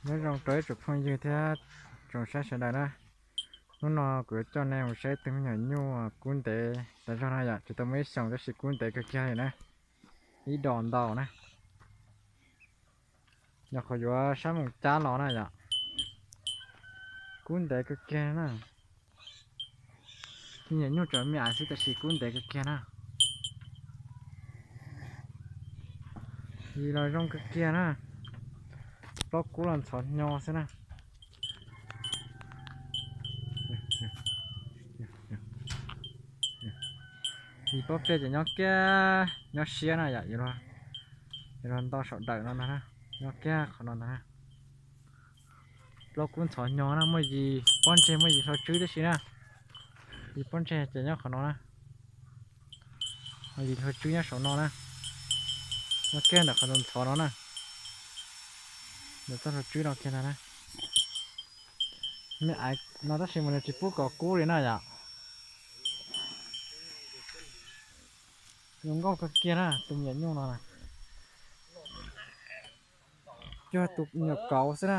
Nyob zoo rau ib tsoom phooj ywg thiab tsoom saib sawv daws na. Hnub no kuv yuav coj nej mus saib ib tug me nyuam nyuj kub ntev tas zog na yom, tsis tau muaj ib xyoos tab sis kub ntev kawg kiag li na. Ib dos ntau na. Nyuam qhuav yuav sab moos cab los na yom. Kub ntev kawg kiag na. Me nyuam nyuj tseem me aiv xwb tab sis kub ntev kawg kiag na. Yim los zoo kawg kiag na. Plaub kub los ntxhov hnyo xwb na. Yim plaub pliag ces nyob kiag nyob siab na yom, yuav luag nto saum dawm no ntag na, nyob kiag qhov no ntag na. Plaub kub ntxhov hnyo na, muaj yim pob ntseg muaj yim hlau tswb tib si na. Yim pob ntseg ces nyob qhov no na, yim hlau tswb nyob saum no na. Nyob kiag ntawm qhov ntxhov ntxhov no na, ntawm txoj hlau tswb no kiag ntag na. Me aiv no tab sis mas nws tsis pub kom kub li na yom. Zoo nkauj kawg kiag na tus me nyuam nyuj no na. Cuag tus me nyuam kauv xwb na.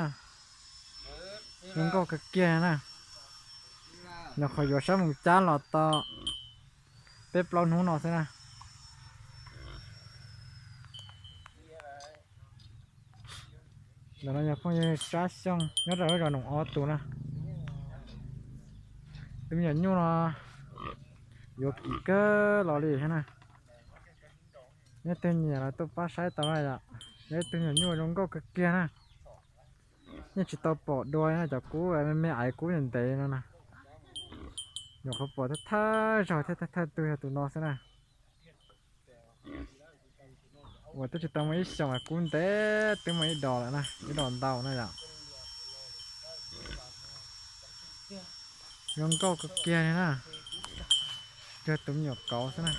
Zoo nkauj kawg kiag na. Nyuam qhuav yuav sab moos cab los tau peb plaub hnub no xwb na. Ntawm no yog phooj ywg Tsab Xyooj nyob rau lub zos Noom Ob tus na. Tus me nyuam nyuj no yuav kim kawg los li thiab na. Yog leej twg nyiam los tuaj pab saib tau na yom. Yog ib tug me nyuam nyuj zoo nkauj kawg kiag na. Yeej tsis tau pom dua na, cov kub me me aiv kub ntev ntev no na. Nyuam qhuav pom thawj thawj zaug thiab thawj thawj tug yog tus no xwb na. Uas twb tsis tau muaj ib xyoos kub ntev twb muaj ib dos lawm na, ib dos ntau na yom. Zoo nkauj kawg kiag li na. Cuag tus me nyuam kauv xwb na.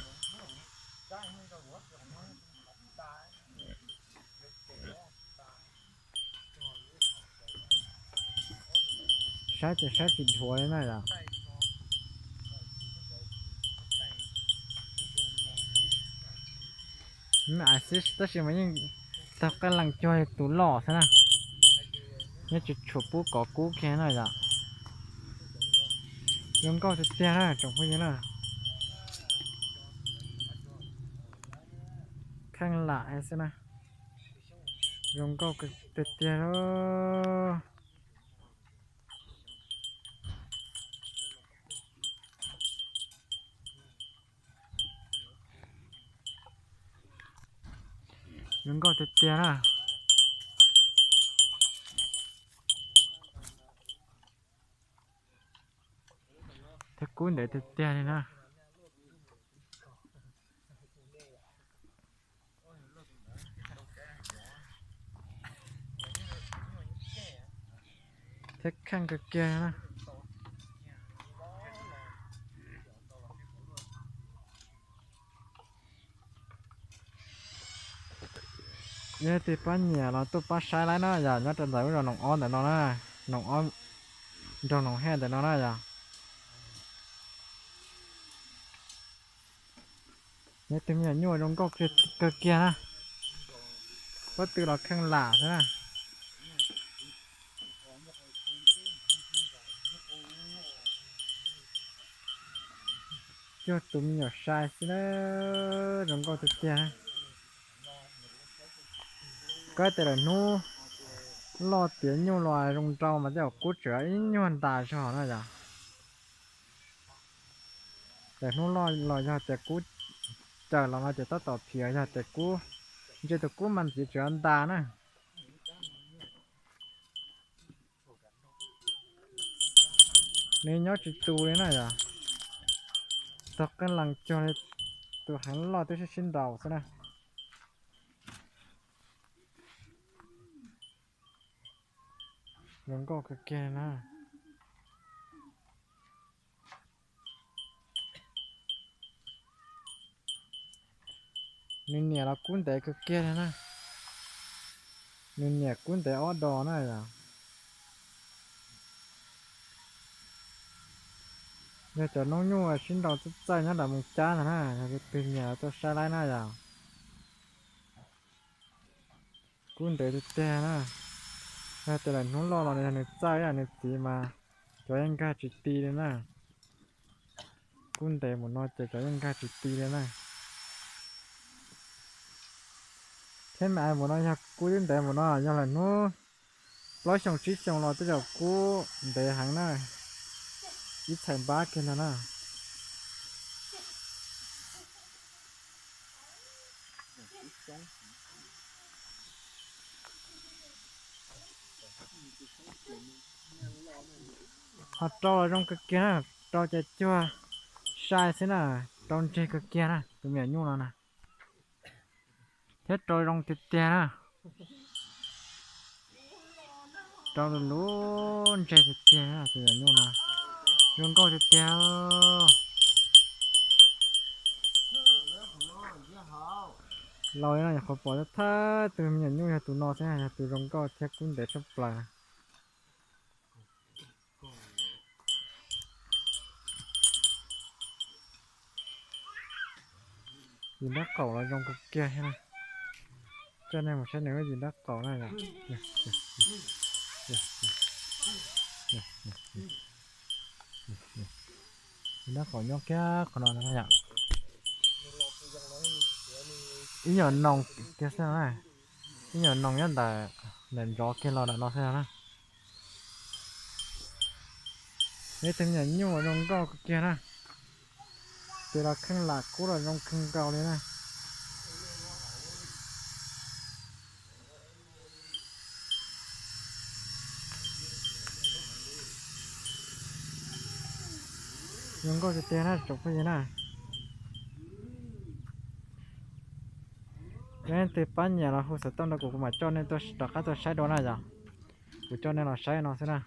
Saib ces saib tsis dhuav li na yom. Me aiv xwb tab sis mas yeej tag qab lees cuag tus loj xwb na. Nyob tsis tshua pub kov kub kiag na yom. Zoo nkauj tiag tiag na tsoom phooj ywg na. Kheej lam xwb na. Zoo nkauj tiag tiag. Zoo nkauj tiag tiag na. Thiab kub ntev tiag tiag li na. Thiab kheej kawg kiag na. Yog leej twg pab nyiam los tuaj pab saib laib na yom, nyob rau ntawm lub zos Noom Ob ntawm no na, Noom Ob, nroog Noom Hej ntawm no na yom. Yog ib tug me nyuam nyuj zoo nkauj kawg kiag na. Pob tw los kheej lam xwb na. Cuag tus me nyuam sai xwb na, zoo nkauj tiag tiag na. Koj tias lawm hnub loj tiav nyuj los zoo nrau mas tej zaum kub tseem ib nyuag ntas zog na yom. Lawm hnub loj los yog tias kub cawm los no ces tab tom phiav, yog tias kub ntsia tus kub mas ntxiv tseem ntas na. Nws nyob tsis tu li na yom. Tog qeej lees cuag li tus heev loj twb sib sib nraus xwb na. Zoo nkauj kawg kiag na. Nws niam los kub ntev kawg kiag li na. Nws niam kub ntev ob dos na yom. Yog cov noob nyuj sib nraus txaij txaij nyob nram Moos Cab ntag na, yog leej twg nyiam los tuaj saib laib na yom. Kub ntev tiag tiag na. Yog tias lawm hnub loj los nws yog nws txawj, yog nws txiv mas cov yeej nkag tsis ti li na. Kub ntev mus no ces cov yeej nkag tsis ti li na. Thiab me ais mus no yog kub twb ntev mus no, yog lawm hnub plaub xyoo tsib xyoo los tej zaum kub ntev heev na, ib txhais npab kiag ntag na. Ho rau los zoo kawg kiag na, rau ces cuag sai xwb na, rau ntseg kawg kiag na tus me nyuam nyuj no na. Thiab rau zoo tiag tiag na, rau lus lub ntseg tiag tiag tus me nyuam nyuj no, zoo nkauj tiag tiag. Laus li no nyuam qhuav pom thawj tus me nyuam nyuj yog tus no xwb, yog tus zoo nkauj thiab kub ntev tshaj plaws. Yim nrab qaum los zoo kawg kiag thiab na. Coj nej mus saib nws yim nrab qaum na yom. Yim nrab qaum nyob kiag qhov no yom. Ib nyuam noos kiag xwb na. Ib nyuam noos nyob ntawm, ntawm ntsov kiag los ntawm no xwb na. Ib tug me nyuam nyuj zoo nkauj kawg kiag na. Tes los kheej lam kub los zoo kawg nkaus li na. Zoo nkauj tiag tiag na tsoom phooj ywg na. Yog leej twg pab nyiam los hu xov tooj rau kuv, kuv mam coj nej tuaj rov qab tuaj saib dua na yom. Kuv coj nej los saib no xwb na.